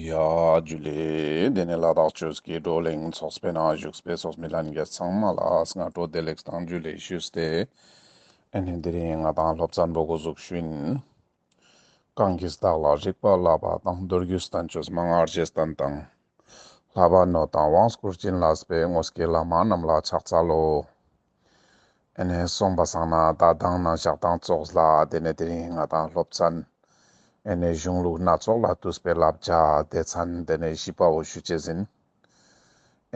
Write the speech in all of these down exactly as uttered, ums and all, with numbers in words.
ཡ་ཇུ་ལེ། དེ་ནས་ལ་དྭགས་ཆོས་ཀྱི་བགྲོ་གླེང་ཚོགས་པའི་ནང་བཞུགས་པའི་ཚོགས་མི་ལྷན་རྒྱས་ཚང་མ་ལ་སྔ་དྲོ་བདེ་ལེགས་དང་ཇུ་ལེ་ཞུས་ཏེ། ཨེ་ནེ་དེ་རིང་ང་དང་སློབ་ཚན་པོ་འགོ་བཙུགས་ཞུ་ཡིན། གང་གིས་བདག་ལ་རིག་པ་བསླབ་པ་དང་། མདོ་རྒྱུད་བསྟན་བཅོས་མན་ངག་རྗེས་བསྟན་དང་། བསླབ་པ་ནོད་དང་དབང་བསྐུར་བྱིན་བརླབས་པའི། དངོས་ཀྱི་བླ་མ་རྣམས་ལ་ཕྱག་འཚལ་ལོ། ཨེ་ནེ་སོང་པ་སང་ན་ད་མདང་ནང་ཞག་དང་ཙོགས་ལ་དེ་ནས་དེ་རིང་ང་དང་སློབ་ཚན་ཨེ་ནེ་གཞུང་ལུགས་སྣ་ཚོགས་ལས་བཏུས་པའི་བསླབ་བྱ་སྡེ་ཚན་དེ་ནས་བཞི་པ་བོ་ཞུ་ཅེས་ཡིན།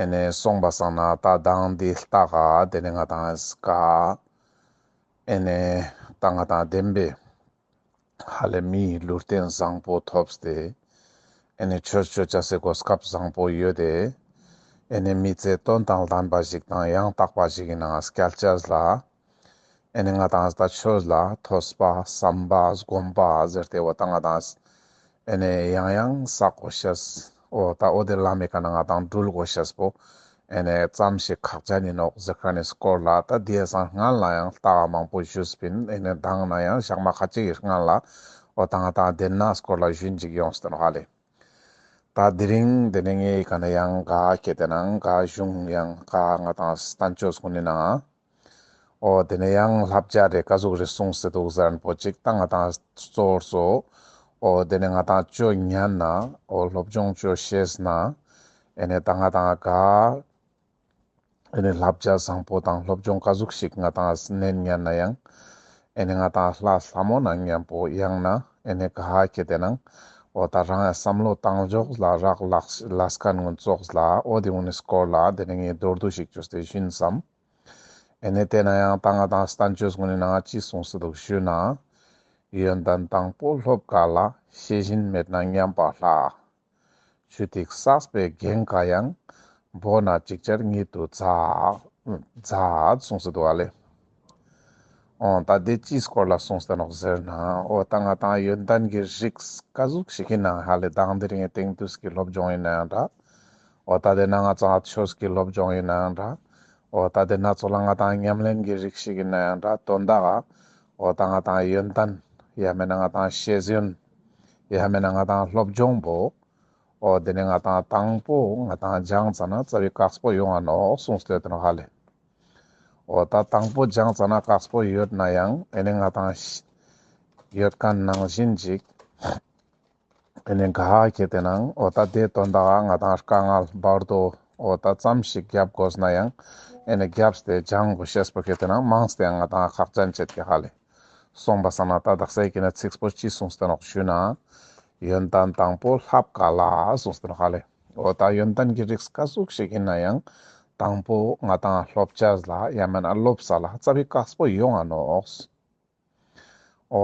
ཨེ་ནེ་སོང་པ་སང་ན་ད་མདང་འདི་ལྟ་ག་དེ་ནས་ང་དང་ཀ་ཨེ་ནེ་ད་ང་དང་བདེན་པའི་ཧ་ལས་མིའི་ལུས་རྟེན་བཟང་པོ་ཐོབ་སྟེ། ཨེ་ནེ་ཆོས་ཅོ་ཅེས་སི་གོ་སྐབས་བཟང་པོ་ཡོད་དེ། ཨེ་ནེ་མི་ཚེ་དོན་དང་ལྡན་པ་ཞིག་དང་ཡང་དག་པ་ཞིག་གི་ནང་སྐྱལ་ཅེས་ལ། ཨེ་ནེ་ང་དང་ད་ཆོས་ལ་ཐོས་པ་བསམ་པ་སྒོམ་པ་ཟེར་ཏེ་འོ་ད་ང་དང་ཨེ་ནེ་ཡང་ཡང་བསགས་དགོས་ཤེས། འོ་ད་འོ་དེ་ལམ་མི་ཀ་ན་ང་དང་འགྲུལ་དགོས་ཤེས་པོ་ཨེ་ནེ་ཙམ་ཞིག་ཁག་ཅན་ཡིན་ནོག་ཟེར་ཁན་ནི་སྐོར་ལ་ད་དེ་སང་སྔན་ལ་ཡང་ལྟ་བ་མང་པོ་ཞུས་པིན། ཨེ་ནེ་མདང་ན་ཡང་ཞག་མ་ཁ་ཅིག་གི་སྔན་ལ་འོ་ད་ང་དང་དེ་ན་སྐོར་ལ་ཞུན་ཅིག་ཡོངས་ཏེ་ནོག་ཧ་ལེ། ད་དེ་རིང་དེ་ནས་ངའི་ཀ་ན་ཡང་ག་ཁེ་ཏེ་ནང་ག་གཞུང་ཡང་ག་ང་དང་བསྟན་བཅོས་ཀུན་ནི་ནང་འོ་དེ་ནས་ཡང་བསླབ་བྱ་རེ་ཀ་ཟུག་རེ་གསུངས་སེ་འདུག་ཟེར་ཁན་པོ་ཅིག་ད་ང་དང་གཙོ་བོ་འོ་དེ་ནས་ང་དང་ཅོ་ཉན་ན་འོ་སློབ་སྦྱོང་ཅོ་ཤེས་ན་ཨེ་ནེ་ད་ང་དང་ག་ཨེ་ནེ་བསླབ་བྱ་བཟང་པོ་དང་སློབ་སྦྱོང་ཀ་ཟུག་ཞིག་ང་དང་ནན་ཉན་ན་ཡང་ཨེ་ནེ་ང་དང་ལྷ་ལྷ་མོ་ནང་མཉམ་པོ་ཡང་ན་ཨེ་ནེ་ག་ཧ་ཁེ་ཏེ་ནང་འོ་ད་རང་ཡང་བསམ་བློ་བཏང་འཇོག་ལ་རག་ལས་ལས་ཁན་ཀུན་ཙོགས་ལ་འོ་དེ་ཀུན་ནི་སྐོར་ལ་དེ་ནས་ངས་མདོར་བསྡུས་ཤིག་ཅོས་ཏེ་ཞུན་སམ། ཨེ་ནེ་དེ་ན་ཡང་ད་ང་དང་བསྟན་བཅོས་ཀུན་ནི་ནང་ཅི་གསུངས་སེ་འདུག་ཞུ་ན། ཡོན་ཏན་དང་པོ་སློབ་དཀའ་ལ། ཤེས་བཞིན་མེད་ན་ཉམས་པ་སླ། ཆུ་ཐིགས་བསགས་པས་རྒྱན་དཀའ་ཡང་། བོ་ན་ཅིག་ཅར་ཉིད་དུ་མཛའ། མཛའ་གསུངས་སེ་འདུག་ཨ་ལེ། འོ་ད་དེ་ཅིའི་སྐོར་ལ་གསུངས་ཏེ་ནོག་ཟེར་ན་འོ་ད་ང་དང་ཡོན་ཏན་གྱི་རིགས་ཀ་ཟུག་ཞིག་ཡིན་ནའང་ཧ་ལེ་མདང་དེ་རིང་དེང་དུས་ཀྱི་སློབ་སྦྱོང་ཡིན་ནའང་འདྲ། འོ་ད་དེ་ན་ང་དང་ཆོས་ཀྱི་སློབ་སྦྱོང་ཡིན་ནའང་འདྲ། འོ་ད་དེ་ན་ཚོགས་ལ་ང་དང་ཉམས་ལེན་གྱི་རིགས་ཤིག་ཡིན་ནའང་འདྲ་དོན་དག་ག་འོ་ད་ང་དང་ཡོན་ཏན་ཡང་མེད་ན་ང་དང་ཤེས་ཡོན་ཡང་མེད་ན་ང་དང་སློབ་སྦྱོང་པོ་འོ་དེ་ནས་ང་དང་དང་པོ་ང་དང་སྦྱང་ཙ་ན་རྩ་བའི་དཀགས་པོ་ཡོང་ང་ནོག་གསུངས་ཏེ་ཡོད་ནོག་ཧ་ལེ། འོ་ད་དང་པོ་སྦྱང་ཙ་ན་དཀགས་པོ་ཡོད་ན་ཡང་ཨེ་ནེ་ང་དང་ཡོད་ཁན་ནང་བཞིན་ཅིག་ཨེ་ནེ་ག་ཧ་ཁེ་ཏེ་ནང་འོ་ད་དེ་དོན་དག་ག་ང་དང་དཀའ་ངལ་བར་དོ་འོ་ད་ཙམ་ཞིག་རྒྱབ་དགོས་ན་ཡང་ཨེ་ནེ་རྒྱབ་སྟེ་སྦྱང་དགོས་ཤེས་པོ་ཁེ་ཏེ་ནང་མང་སྟེ་ཡང་ང་དང་ཁག་ཅན་ཆེད་ཀྱི་ཧ་ལེ། སོང་པ་སང་ན་ད་དག་ས་ཡི་ཀ་ན་ཚིགས་པོ་ཅི་གསུངས་ཏེ་ནོག་ཞུ་ན། ཡོན་ཏན་དང་པོ་བསླབ་དཀའ་ལ་གསུངས་ཏེ་ནོག་ཧ་ལེ། འོ་ད་ཡོན་ཏན་གྱི་རིགས་ཀ་ཟུག་ཞིག་ཡིན་ནའང་དང་པོ་ང་དང་སློབ་ཅེས་ལ་ཡང་མེད་ན་སློབ་ས་ལ་རྩ་བའི་དཀགས་པོ་ཡོང་ང་ནོག་འོ་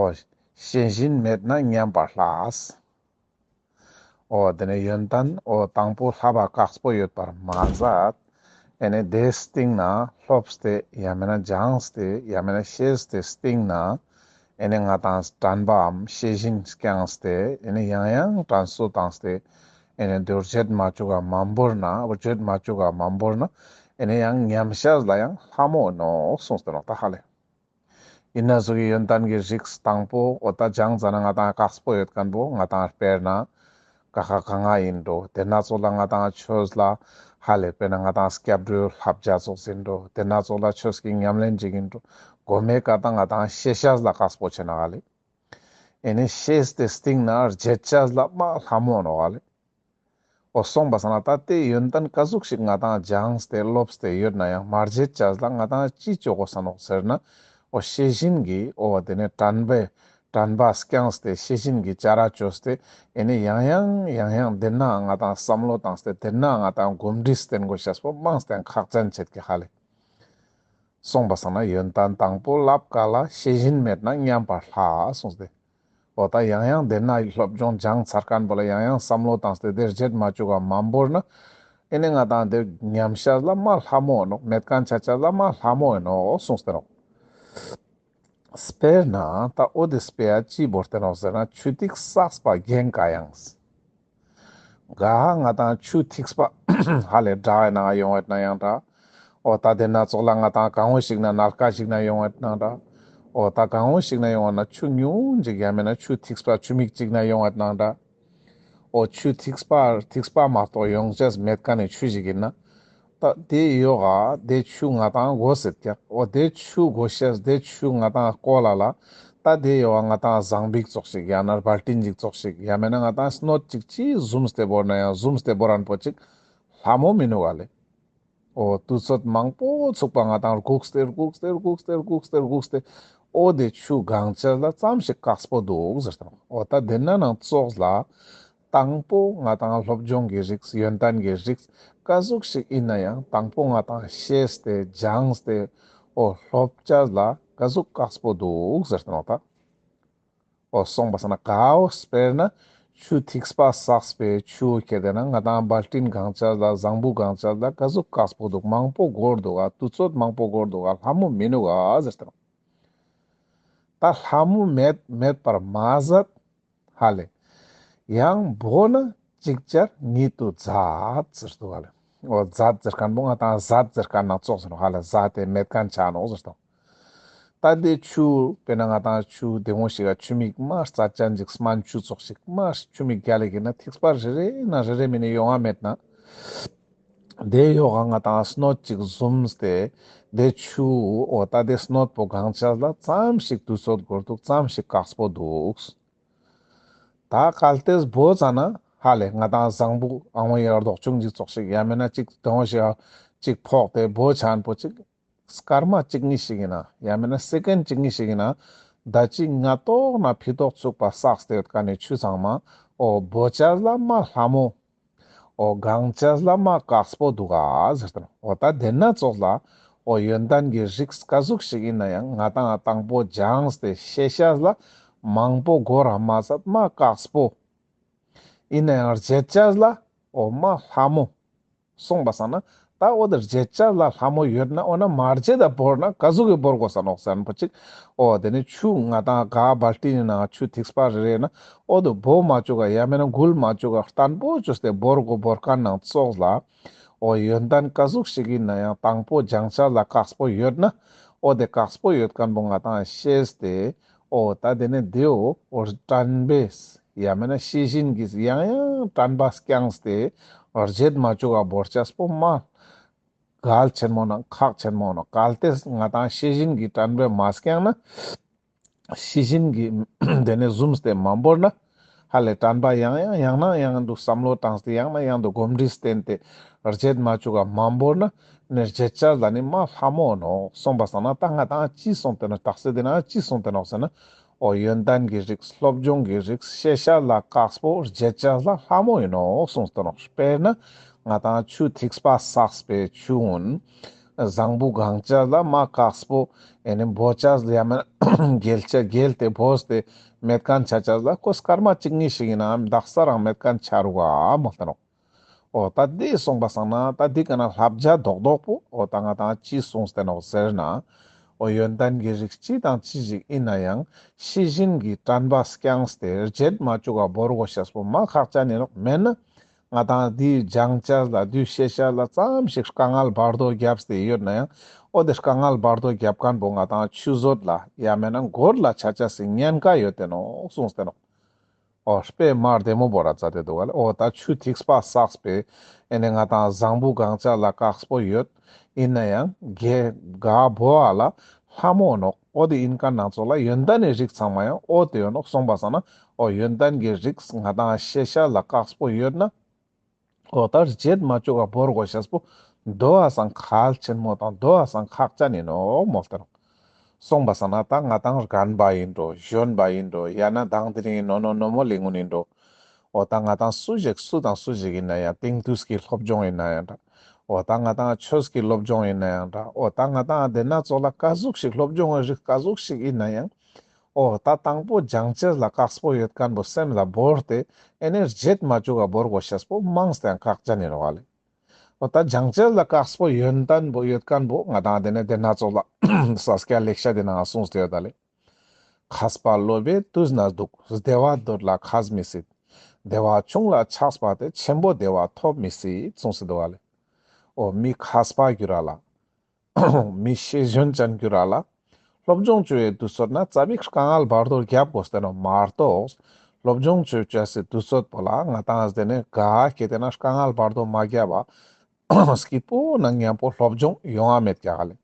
ཤེས་བཞིན་མེད་ན་ཉམས་པ་སླ། འོ་དེ་ནས་ཡོན་ཏན་འོ་དང་པོ་བསླབ་པ་དཀགས་པོ་ཡོད་པར་མ་ཟད། ཨེ་ནེ་དེའི་སྟེང་ན་སློབ་སྟེ་ཡང་མེད་ན་སྦྱངས་ཏེ་ཡང་མེད་ན་ཤེས་ཏེ་སྟེང་ན་ཨེ་ནེ་ང་དང་དྲན་པའམ་ཤེས་བཞིན་བསྐྱངས་ཏེ་ཨེ་ནེ་ཡང་ཡང་དྲན་གསོ་བཏང་སྟེ་ཨེ་ནེ་དེ་བརྗེད་མ་བཅུག་ག་མ་བོར་ན་བརྗེད་མ་བཅུག་ག་མ་བོར་ན་ཨེ་ནེ་ཡང་ཉམས་ཤེས་ལ་ཡང་སླ་མོ་ནོག་གསུངས་ཏེ་ནོག་ད་ཧ་ལེ། ཡིན་ན་ཟུག་གི་ཡོན་ཏན་གྱི་རིགས་དང་པོ་འོ་ད་སྦྱང་ཙ་ན་ང་དང་དཀགས་པོ་ཡོད་ཁན་པོ་ང་དང་དཔེར་ན་ཀ་ཁ་ག་ང་ཡིན་འགྲོ། དེ་ན་ཚོགས་ལ་ང་དང་ཆོས་ལ་ཧ་ལེ་དཔེར་ན་ང་དང་སྐྱབས་འགྲོའི་བསླབ་བྱ་ཙོགས་ཡིན་འགྲོ། དེ་ན་ཚོགས་ལ་ཆོས་ཀྱི་ཉམས་ལེན་ཅིག་ཡིན་འགྲོ། གོ་མའི་ཀ་ད་ང་དང་ཤེས་ཤེས་ལ་དཀགས་པོ་ཆེ་ནོག་ཧ་ལེ། ཨེ་ནེ་ཤེས་ཏེ་སྟེང་ན་བརྗེད་ཤེས་ལ་མ་སླ་མོ་ནོག་ཧ་ལེ། འོ་སོང་པ་སང་ན་ད་དེ་ཡོན་ཏན་ཀ་ཟུག་ཞིག་ང་དང་སྦྱངས་ཏེ་སློབ་སྟེ་ཡོད་ན་ཡང་མ་བརྗེད་ཅེས་ལ་ང་དང་ཅི་ཅོ་དགོས་ས་ནོག་ཟེར་ན། འོ་ཤེས་བཞིན་གྱི་འོ་དེ་ནས་དྲན་པའི་དྲན་པ་བསྐྱངས་ཏེ་ཤེས་བཞིན་གྱི་བྱ་ར་བཅོས་ཏེ་ཨེ་ནེ་ཡང་ཡང་ཡང་ཡང་དེ་ན་ང་དང་བསམ་བློ་བཏང་སྟེ་དེ་ན་ང་དང་གོམས་འདྲིས་བསྟེན་དགོས་ཤེས་པོ་མང་སྟེ་ཁག་ཅན་ཆེད་ཀྱི་ཧ་ལེ། སོང་པ་སང་ན་ཡོན་ཏན་དང་པོ་བསླབ་དཀའ་ལ། ཤེས་བཞིན་མེད་ན་ཉམས་པ་སླ་གསུངས་ཏེ། འོ་ད་ཡང་ཡང་དེ་ན་སློབ་སྦྱོང་སྦྱངས་ཚར་ཁན་པོ་ལ་ཡང་ཡང་བསམ་བློ་བཏང་སྟེ་དེ་བརྗེད་མ་བཅུག་ག་མ་བོར་ན་ཨེ་ནེ་ང་དང་དེ་ཉམས་ཤེས་ལ་མ་སླ་མོ་ནོག་མེད་ཁན་ཆ་ཆ་ལ་མ་སླ་མོ་ཡིན་ནོག་གསུངས་ཏེ་ནོག་དཔེར་ན་ད་འོ་དེ་དཔེ་ཡ་ཅི་བོར་ཏེ་ནོག་ཟེར་ན་ཆུ་ཐིགས་བསགས་པ་རྒྱན་དཀའ་ཡང་། ག་ང་དང་ཆུ་ཐིགས་པ་ཧ་ལེ་བྲག་གི་ནང་ཡོང་བ་ན་ཡང་འདྲ། འོ་ད་དེ་ན་ཚོགས་ལ་ང་དང་གང་བོ་ཞིག་ན་ནལ་ཁ་ཞིག་ན་ཡོང་བ་ན་འདྲ། འོ་ད་གང་བོ་ཞིག་ན་ཡོང་བ་ན་ཆུ་ཉུང་ཅིག་ཡང་མེད་ན་ཆུ་ཐིགས་པ་ཆུ་མིག་ཅིག་ན་ཡོང་བ་ན་འདྲ། འོ་ཆུ་ཐིགས་པ་ཐིགས་པ་མ་གཏོགས་ཡོང་ཅེས་མེད་མཁན་ནི་ཆུ་ཞིག་ཡིན་ན། ད་དེ་ཡོག་ག་དེ་ཆུ་ང་ཏང་དགོས་སེད་ཀྱག། འོ་དེ་ཆུ་དགོས་ཤེས་དེ་ཆུ་ང་ཏང་བཀོལ་ལ་ལ། ད་དེ་ཡོག་ག་ང་ཏང་ཟངས་བིག་ཙོགས་ཤིག་ཡང་ན་བལ་ཏིན་ཅིག་ཙོགས་ཤིག་ཡང་མེད་ན་ང་ཏང་སྣོད་ཅིག་ཅི་ཟུམས་ཏེ་བོར་ན་ཡང་ཟུམས་ཏེ་བོར་རན་པོ་ཅིག་ལྷ་མོ་མི་ནུག་ག་ལེ། འོ་དུས་ཚོད་མང་པོ་ཚུགས་པ་ང་ཏང་སྒུགས་ཏེ་སྒུགས་ཏེ་སྒུགས་ཏེ་སྒུགས་ཏེ་སྒུགས་ཏེ། འོ་དེ་ཆུ་གང་ཅེས་ལ་ཙམ་ཞིག་དཀགས་པོ་འདུག་ཟེར་ཏེ་ནོག། འོ་ད་དེ་ན་ནང་ཙོགས་ལ་དང་པོ་ང་ཏང་སློབ་སྦྱོང་གི་རིགས་ཡོན་ཏན་གྱི་རིགས་ཀ་ཟུག་ཞིག་ཡིན་ན་ཡང་དང་པོ་ང་ཏང་ཤེས་ཏེ་སྦྱངས་ཏེ་འོ་སློབ་ཅེས་ལ་ཀ་ཟུག་དཀགས་པོ་འདུག་ཟེར་ཏེ་ནོག་ད། འོ་སོང་པ་སང་ན་གའོ་དཔེར་ན་ཆུ་ཐིགས་པ་བསགས་པའི་ཆུ་ཁྱེར་ཏེ་ན་ང་ཏང་བལ་ཏིན་གང་ཅེས་ལ་ཟངས་བུ་གང་ཅེས་ལ་ཀ་ཟུག་དཀགས་པོ་འདུག། མང་པོ་འགོར་འདུག་ག། དུས་ཚོད་མང་པོ་འགོར་འདུག་ག། ལྷ་མོ་མི་ནུག་ག་ཟེར་ཏེ་ནོག། ད་ལྷ་མོ་མེད་མེད་པར་མ་ཟད་ཧ་ལེ། ཡང་བོ་ན་ཅིག་ཅར་ཉིད་དུ་མཛད་ཟེར་འདུག་ག་ལེ། འོ་མཛད་ཟེར་མཁན་པོ་ང་ཏང་ཟད་ཟེར་མཁན་ན་ཙོགས་ཟེར་ནོག་ཧ་ལེ། ཟད་དེ་མེད་མཁན་ཆ་ནོག་ཟེར་ཏེ་ནོག། ད་དེ་ཆུ་དཔེར་ན་ང་ཏང་ཆུ་དེ་མོ་ཞིག་ག་ཆུ་མིག་མ་རྩ་ཅན་ཅིག་སྨན་ཆུ་ཙོགས་ཤིག་མ་ཆུ་མིག་རྒྱལ་ལ་གི་ན་ཐིགས་པ་རེ་རེ་ན་རེ་རེ་མིན་ན་ཡོང་ང་མེད་ན། དེ་ཡོག་ག་ང་ཏང་སྣོད་ཅིག་ཟུམས་ཏེ་དེ་ཆུ་འོ་ད་དེ་སྣོད་པོ་གང་ཅེས་ལ་ཙམ་ཞིག་དུས་ཚོད་འགོར་འདུག། ཙམ་ཞིག་དཀགས་པོ་འདུག། ད་གལ་ཏེ་བོ་ཙ་ན་ཧ་ལེ་ང་ཏང་ཟངས་བུ་ཨ་ངོ་ཡར་རྡོག་ཆུང་ཅིག་ཙོགས་ཤིག་ཡང་མེད་ན་ཅིག་དོང་ཞིག་ཅིག་ཕོག་སྟེ་བོ་ཆ་ན་པོ་ཅིག་སྐར་མ་གཅིག་གཉིས་ཤིག་ཡིན་ན་ཡང་མེད་ན་སེ་ཀེན་གཅིག་གཉིས་ཤིག་ཡིན་ན་ད་ཅི་ང་ཏོག་ན་ཕི་ཏོག་ཚུགས་པ་བསགས་ཏེ་ཡོད་མཁན་ནི་ཆུ་ཚང་མ་འོ་བོ་ཅེས་ལ་མ་ལྷ་མོ། འོ་གང་ཅེས་ལ་མ་དཀགས་པོ་འདུག་ག་ཟེར་ཏེ་ནོག། འོ་ད་དེ་ན་ཙོགས་ལ་འོ་ཡོན་ཏན་གྱི་རིགས་ཀ་ཟུག་ཞིག་ཡིན་ན་ཡང་ང་ཏང་དང་པོ་སྦྱངས་ཏེ་ཤེས་ཤེས་ལ་མང་པོ་འགོར་ར་མ་ཟད་མ་དཀགས་པོ་ཡིན་ན་ཡང་རྗེད་ཅེས་ལ་འོ་མ་ལྷ་མོ། སོང་པ་སང་ན་ད་འོ་དེ་རྗེད་ཅེས་ལ་ལྷ་མོ་ཡོད་ན་འོ་ན་མ་རྗེད་ད་བོར་ན་ཀ་ཟུག་གི་བོར་དགོས་ས་ནོག་ཟེར་ན་པོ་ཅིག། འོ་དེ་ནི་ཆུ་ང་ཏང་ག་བལ་ཏིན་ནི་ནང་ཆུ་ཐིགས་པ་རེ་རེ་ན་འོ་དེ་བོ་མ་བཅུག་ག་ཡང་མེད་ན་འགུལ་མ་བཅུག་ག་བརྟན་པོ་བཅོས་ཏེ་བོར་དགོས། བོར་མཁན་ནང་ཙོགས་ལ་འོ་ཡོན་ཏན་ཀ་ཟུག་ཞིག་ཡིན་ན་ཡང་དང་པོ་སྦྱང་ཅེས་ལ་དཀགས་པོ་ཡོད་ན་འོ་དེ་དཀགས་པོ་ཡོད་མཁན་པོ་ང་ཏང་ཤེས་ཏེ་འོ་ད་དེ་ནི་དེའོ་འོ་དྲན་པས་ཡང་མེད་ན་ཤེས་བཞིན་གྱིས་ཡང་ཡང་དྲན་པ་བསྐྱངས་ཏེ་རྗེད་མ་བཅུག་ག་བོར་ཅེས་པོ་མ་གལ་ཆེན་མོ་ནང་ཁག་ཆེན་མོ་ནང་གལ་ཏེ་ང་ཏང་ཤེས་བཞིན་གྱི་དྲན་པས་མ་བསྐྱངས་ན་ཤེས་བཞིན་གྱི་དེ་ནས་ཟུམས་ཏེ་མ་བོར་ན་ཧ་ལས་དྲན་པ་ཡང་ཡང་ཡང་ན་ཡང་དུ་བསམ་བློ་བཏང་སྟེ་ཡང་ན་ཡང་དུ་གོམས་འདྲིས་བསྟེན་ཏེ་རྗེད་མ་བཅུག་ག་མ་བོར་ན་ནི་རྗེད་ཅེས་ལ་ནི་མ་ལྷ་མོ་ནོག། སོང་པ་སང་ན་ད་ང་ཏང་ཅི་སོང་སྟེ་ནོག། དག་ས་དེ་ན་ཅི་སོང་སྟེ་ནོག་ཟེར་ན། འོ་ཡོན་ཏན་གྱི་རིགས་སློབ་སྦྱོང་གི་རིགས་ཤེས་བྱ་ལ་དཀགས་པོ་རྗེད་ཅེས་ལ་ལྷ་མོ་ཡིན་ནོག་གསུངས་ཏེ་ནོག། དཔེར་ན་ང་ཏང་ཆུ་ཐིགས་པ་བསགས་པའི་ཆུ་བོ་ཟངས་བུ་གང་ཅེས་ལ་མ་དཀགས་པོ་ཨེ་ནི་བོ་ཅེས་ལ་ཡང་མེད་ན་རྒྱལ་ཅེས་རྒྱལ་ཏེ་བོས་ཏེ་མེད་མཁན་ཆ་ཅེས་ལ་ཁོ་སྐར་མ་གཅིག་གཉིས་ཤིག་ཡིན་ནའང་དག་ས་རང་མེད་མཁན་ཆ་རུག་ག་མོལ་ཏེ་ནོག། འོ་ད་དེ་སོང་པ་སང་ན་ད་དེ་ཀ་ན་བསླབ་བྱ་རྡོག་རྡོག་པོ་འོ་ད་ང་ཏང་ཅི་གསུངས་ཏེ་ནོག་ཟེར་ན། འོ་ཡོན་ཏན་གྱི་རིགས་ཅི་དང་ཅི་ཞིག་ཡིན་ན་ཡང་ཤེས་བཞིན་གྱི་དྲན་པ་བསྐྱངས་ཏེ་རྗེད་མ་བཅུག་ག་བོར་དགོས་ཤེས་པོ་མ་ཁག་ཅན་ཡིན་ནོག། མེད་ན་ང་ཏང་དེའི་སྦྱང་ཅེས་ལ་དེའི་ཤེས་བྱ་ལ་ཙམ་ཞིག་དཀའ་ངལ་བར་དོ་བརྒྱབ་སྟེ་ཡོད་ན་ཡང་འོ་དེ་དཀའ་ངལ་བར་དོ་བརྒྱབ་མཁན་པོ་ང་ཏང་ཆུད་ཟོས་ལ་ཡང་མེད་ན་འགོར་ལ་ཆ་ཅེས་སི་ཉེན་ཁ་ཡོད་དེ་ནོག་གསུངས་ཏེ་ནོག། འོ་དཔེ་མ་བདེ་མོ་བོར་ར་མཛད་དེ་འདུག་ག་ལེ། འོ་ད་ཆུ་ཐིགས་པ་བསགས་པའི་ཨེ་ནི་ང་ཏང་ཟངས་བུ་གང་ཅེས་ལ་དཀགས་པོ་ཡོད། ཡིན་ན་ཡང་ག་བོ་ཨ་ལ་ལྷ་མོ་ནོག། འོ་དེ་ཡིན་མཁན་ནང་ཚོགས་ལ་ཡོན་ཏན་གྱི་རིགས་ཚང་མ་ཡང་འོ་དེ་ཡོད་ནོག། སོང་པ་སང་ན་འོ་ཡོན་ཏན་གྱི་རིགས་ང་ཏང་ཤེས་བྱ་ལ་དཀགས་པོ་ཡོད་ན། འོ་ད་རྗེད་མ་བཅུག་ག་བོར་དགོས་ཤེས་པོ་དོ་ཨ་སང་གལ་ཆེན་མོ་དང་དོ་ཨ་སང་ཁག་ཅན་ཡིན་ནོག་མོལ་ཏེ་ནོག། སོང་པ་སང་ན་ད་ང་ཏང་རྒན་པ་ཡིན་འགྲོ་གཞོན་པ་ཡིན་འགྲོ་ཡང་ན་དང་དེ་རིང་ནོ་ནོ་ནོ་མོ་ལེ་ངུན་ཡིན་འགྲོ། འོ་ད་ང་ཏང་སུ་ཞིག་སུ་དང་སུ་ཞིག་ཡིན་ན་ཡང་དེང་དུས་ཀྱི་སློབ་སྦྱོང་ཡིན་ན་ཡང་འདྲ། འོ་ད་ང་ཏང་ཆོས་ཀྱི་སློབ་སྦྱོང་ཡིན་ན་ཡང་འདྲ། འོ་ད་ང་ཏང་དེ་ན་ཚོགས་ལ་ཀ་ཟུག་ཞིག་སློབ་སྦྱོང་གི་རིགས་ཀ་ཟུག་ཞིག་ཡིན་ན་ཡང་། འོ་ད་དང་པོ་སྦྱང་ཅེས་ལ་དཀགས་པོ་ཡོད་མཁན་པོ་སེམས་ལ་བོར་ཏེ་ཨེ་ནི་རྗེད་མ་བཅུག་ག་བོར་དགོས་ཤེས་པོ་མངས་ཏེ་ཡང་ཁག་ཅན་ཡིན་ནོག་ག་ལེ། འོ་ད་སྦྱང་ཅེས་ལ་དཀགས་པོ་ཡོན་ཏན་པོ་ཡོད་མཁན་པོ་ང་ཏང་དེ་ནས་དེ་ན་ཚོགས་ལ་ས་སྐྱ་ལེགས་བཤད་དེ་ནང་གསུངས་ཏེ་ཡོད་ད་ལེ། མཁས་པ་སློབ་པའི་དུས་ན་སྡུག། བདེ་བ་འདོད་ལ་མཁས་མི་སྲིད། བདེ་བ་ཆུང་ལ་ཆགས་པ་དེ། ཆེན་པོ་བདེ་བ་ཐོབ་མི་སྲིད་གསུངས་སེ་འདུག་ག་ལེ། འོ་མི་མཁས་པ་གྱུར་ར་ལ། མི་ཤེས་ཡོན་ཅན་གྱུར་ར་ལ། སློབ་སྦྱོང་བཅོ་བའི་དུས་ཚོད་ན་ཙ་པིག་དཀའ་ངལ་བར་དོ་རྒྱབ་དགོས་ཏེ་ནོག་མ་གཏོགས། སློབ་སྦྱོང་ཅོ་ཅེས་སི་དུས་ཚོད་པོ་ལ་ང་ཏང་ཨ་ཟེར་ན་ག་ཁེ་ཏེ་ན་དཀའ་ངལ་བར་དོ་མ་རྒྱབ་པ་སྐྱིད་པོ་ནང་མཉམ་པོ་སློབ་སྦྱོང་ཡོང་ང་མེད་ཀྱག་ལེ།